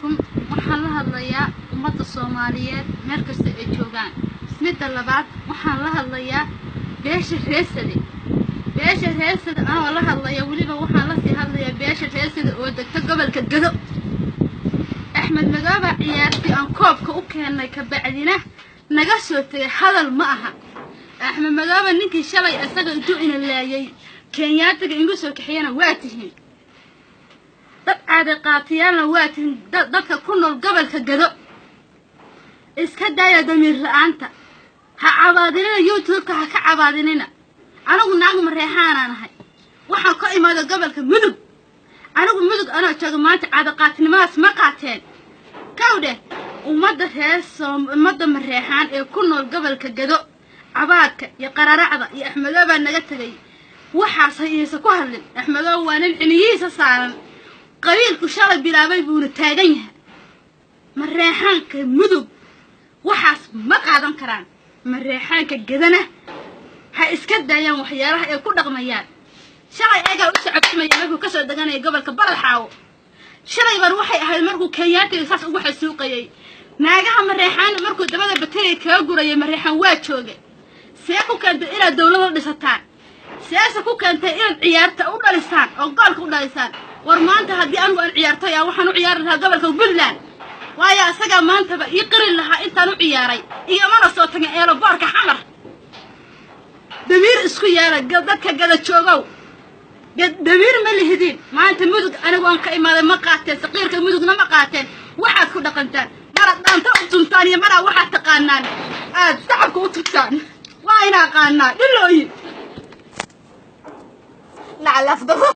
Waxaan la hadlayaa ummadda Soomaaliyeed meel kasta ay joogaan. Midda labaad, waxaan la hadlayaa beesha reesade. Beesha reesada anoo la hadlaya, weliba waxaan lasii hadlayaa beesha reesada oo degta gobolka Gado. Axmed Madooba ciyaartii aan koobka u keennay kabacdina naga soo tegay, hadal ma aha. Axmed Madooba ninkii shalay isaga intuu ina laayay Kenyaatiga igu soo kaxiyana waa tihiin, dad caada qaatiyaalna waa tihiin. Dadka ku nool gobolka Gado, iska daaya damiir la-aanta. Ha cabaadinina, YouTube-ka ha ka cabaadinina. Anigu naag Mareexaanaan ahay, waxaan ka imaada gobolka Mudug. Anigu Mudug anoo jooga maanta caada qaatinimadaas ma qaateen. Kow dheh, ummadda reer ummadda Mareexaan ee ku nool gobolka Gado, cabaadka iyo qararacda iyo Axmedoo baa naga tegay, waxaas ha iisa ku hadlin. Axmedoo waa nin xiniyihiisa saaran, qabiilku shalay bilaabay buuna taagan yahay. Mareexaanka Mudug waxaas ma qaadan karaan. Mareexaanka Gadana ha iska daayaan waxyaalaha ay ku dhaqmayaan. Shalay eegaa u socodsamaya markuu kasoo deganaya gobolka Baladxaawo. Shalay baan waxay ahayd markuu Kenyaatiga saas ugu xasuuqayay naagaha Mareexaan, markuu dabada bateriga kaga gurayay Mareexaan waa jooga. See ku keentay inaad dawlada dhisataan? Seese ku keentay inaad ciyaarta u dhalisaan oo goolka u dhalisaan? War maanta haddii anigu aan ciyaartoy ah, waxaan u ciyaari lahaa gobolka Puntland, waayo asagaa maantaba ii qiri lahaa intaan u ciyaaray, igamana soo tagin eeloboorka Xamar. Damiir isku yeela, dadka Gada joogow, damiir ma lihidin. Maanta Mudug anigu aan ka imaaday ma qaateen, saqiirka Mudugna ma qaateen. Waxaad ku dhaqantaan maraad dhaanta u tuntaan iyo maraa waxaad taqaanaan aad shacabka u tuntaan, waa ina aqaanaa dhilooyin. Nacalafdaro.